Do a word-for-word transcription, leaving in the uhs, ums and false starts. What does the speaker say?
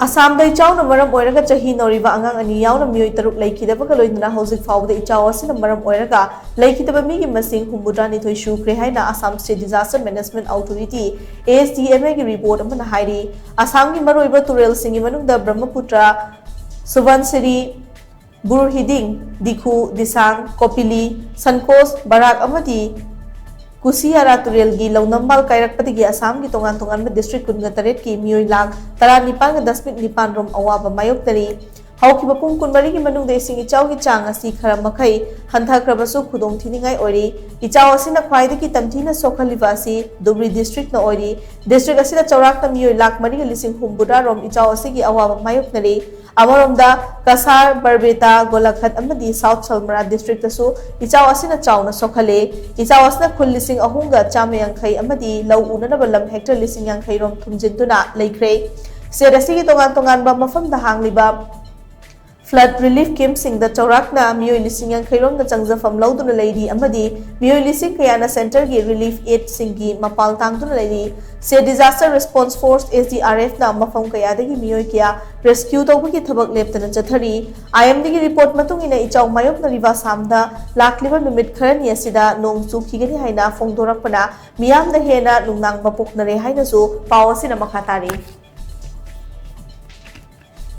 ꯑꯁꯥꯝꯗ ꯏꯆꯥꯎꯅ ꯃꯔꯝ ꯑꯣꯏꯔꯒ ꯆꯍꯤ ꯅꯧꯔꯤꯕ ꯑꯉꯥꯡ ꯑꯅꯤ ꯌꯥꯎꯅ ꯃꯤꯑꯣꯏ ꯇꯔꯨꯛ ꯂꯩꯈꯤꯗꯕꯒ ꯂꯣꯏꯅꯅ ꯍꯧꯖꯤꯛ ꯐꯥꯎꯕꯗ ꯏꯆꯥꯎ ꯑꯁꯤꯅ ꯃꯔꯝ ꯑꯣꯏꯔꯒ ꯂꯩꯈꯤꯗꯕ ꯃꯤꯒꯤ ꯃꯁꯤꯡ ꯍꯨꯝꯐꯨꯇꯔꯥꯅꯤꯊꯣꯏ ꯁꯨꯈ꯭ꯔꯦ ꯍꯥꯏꯅ Assam State Disaster Management Authority, ASDMA ꯒꯤ report ꯑꯃꯅ ꯍꯥꯏꯔꯤ꯫ ꯑꯁꯥꯝꯒꯤ ꯃꯔꯨꯑꯣꯏꯕ ꯇꯨꯔꯦꯜꯁꯤꯡꯒꯤ ꯃꯅꯨꯡꯗ ꯕ꯭ꯔꯍ꯭ꯃꯄꯨꯇ꯭ꯔ, ꯁꯨꯕꯟꯁꯤꯔꯤ, ꯕꯨꯔꯍꯤꯗꯤꯡ, ꯗꯤꯈꯨ, ꯗꯤꯁꯥꯡ, ꯀꯣꯄꯤꯂꯤ, ꯁꯟꯀꯣꯁ, ꯕꯔꯥꯛ ꯑꯃꯗꯤ ꯀꯨꯁꯤꯌꯥꯔꯥ ꯇꯨꯔꯦꯜꯒꯤ ꯂꯧꯅꯝꯕꯥꯜ ꯀꯥꯏꯔꯛꯄꯗꯒꯤ ꯑꯁꯥꯝꯒꯤ ꯇꯣꯉꯥꯟ ꯇꯣꯉꯥꯟꯕ district ꯀꯨꯟꯒ ꯇꯔꯦꯠꯀꯤ ꯃꯤꯑꯣꯏ ꯂꯥꯈ ꯇꯔꯥꯅꯤꯄꯥꯟꯒ ꯗꯁꯃꯤꯛ ꯅꯤꯄꯥꯟ ꯔꯣꯝ ꯑꯋꯥꯕ ꯃꯥꯌꯣꯛꯅꯔꯤ꯫ ꯍꯧꯈꯤꯕ ꯄꯨꯡ ꯀꯨꯟꯃꯔꯤꯒꯤ ꯃꯅꯨꯡꯗ ꯏꯁꯤꯡ ꯏꯆꯥꯎꯒꯤ ꯆꯥꯡ ꯑꯁꯤ ꯈꯔ ꯃꯈꯩ ꯍꯟꯊꯈ꯭ꯔꯕꯁꯨ ꯈꯨꯗꯣꯡ ꯊꯤꯅꯤꯡꯉꯥꯏ ꯑꯣꯏꯔꯤ꯫ ꯏꯆꯥꯎ ꯑꯁꯤꯅ ꯈ꯭ꯋꯥꯏꯗꯒꯤ ꯇꯝꯊꯤꯅ ꯁꯣꯛꯍꯜꯂꯤꯕ ꯑꯁꯤ ꯙꯨꯕ꯭ꯔꯤ district ꯅ ꯑꯣꯏꯔꯤ꯫ District ꯑꯁꯤꯗ ꯆꯥꯎꯔꯥꯛꯅ ꯃꯤꯑꯣꯏ ꯂꯥꯈ ꯃꯔꯤꯒ ꯂꯤꯁꯤꯡ ꯍꯨꯝꯐꯨꯇꯔꯥ ꯔꯣꯝ ꯏꯆꯥꯎ ꯑꯁꯤꯒꯤ ꯑꯋꯥꯕ ꯃꯥꯌꯣꯛꯅꯔꯤ꯫ ꯑꯃꯔꯣꯝꯗ ꯀꯁꯥꯔ, ꯕꯔꯕꯦꯇꯥ, ꯒꯣꯂꯥꯘꯥꯠ ꯑꯃꯗꯤ South Salmara district ꯇꯁꯨ ꯏꯆꯥꯎ ꯑꯁꯤꯅ ꯆꯥꯎꯅ ꯁꯣꯛꯍꯜꯂꯦ꯫ ꯏꯆꯥꯎ ꯑꯁꯤꯅ ꯈꯨꯜ ꯂꯤꯁꯤꯡ ꯑꯍꯨꯝꯒ ꯆꯥꯝꯃ ꯌꯥꯡꯈꯩ ꯑꯃꯗꯤ ꯂꯧ ꯎꯅꯅꯕ ꯂꯝ hectare ꯂꯤꯁꯤꯡ ꯌꯥꯡꯈꯩ ꯔꯣꯝ ꯊꯨꯝꯖꯤꯟꯗꯨꯅ ꯂꯩꯈ꯭ꯔꯦ꯫ State ꯑꯁꯤꯒꯤ ꯇꯣꯉꯥꯟ ꯇꯣꯉꯥꯟꯕ ꯃꯐꯝꯗ ꯍꯥꯡꯂꯤꯕ flood relief camp ꯁꯤꯡꯗ ꯆꯥꯎꯔꯥꯛꯅ ꯃꯤꯑꯣꯏ ꯂꯤꯁꯤꯡ ꯌꯥꯡꯈꯩ ꯔꯣꯝꯅ ꯆꯪꯖꯐꯝ ꯂꯧꯗꯨꯅ ꯂꯩꯔꯤ ꯑꯃꯗꯤ ꯃꯤꯑꯣꯏ ꯂꯤꯁꯤꯡ ꯀꯌꯥꯅ center ꯒꯤ relief aid ꯁꯤꯡꯒꯤ ꯃꯄꯥꯜ ꯇꯥꯡꯗꯨꯅ ꯂꯩꯔꯤ꯫ State Disaster Response Force, SDRF ꯅ ꯃꯐꯝ ꯀꯌꯥꯗꯒꯤ ꯃꯤꯑꯣꯏ ꯀꯌꯥ rescue ꯇꯧꯕꯒꯤ ꯊꯕꯛ ꯂꯦꯞꯇꯅ ꯆꯠꯊꯔꯤ꯫ IMD ꯒꯤ report ꯃꯇꯨꯡ ꯏꯟꯅ ꯏꯆꯥꯎ ꯃꯥꯌꯣꯛꯅꯔꯤꯕ ꯑꯁꯥꯝꯗ ꯂꯥꯛꯂꯤꯕ ꯅꯨꯃꯤꯠ ꯈꯔꯅꯤ ꯑꯁꯤꯗ ꯅꯣꯡ ꯆꯨꯈꯤꯒꯅꯤ ꯍꯥꯏꯅ ꯐꯣꯡꯗꯣꯔꯛꯄꯅ ꯃꯤꯌꯥꯝꯗ ꯍꯦꯟꯅ ꯅꯨꯡꯅꯥꯡꯕ ꯄꯣꯛꯅꯔꯦ ꯍꯥꯏꯅꯁꯨ ꯄꯥꯎ ꯑꯁꯤꯅ ꯃꯈꯥ ꯇꯥꯔꯤ꯫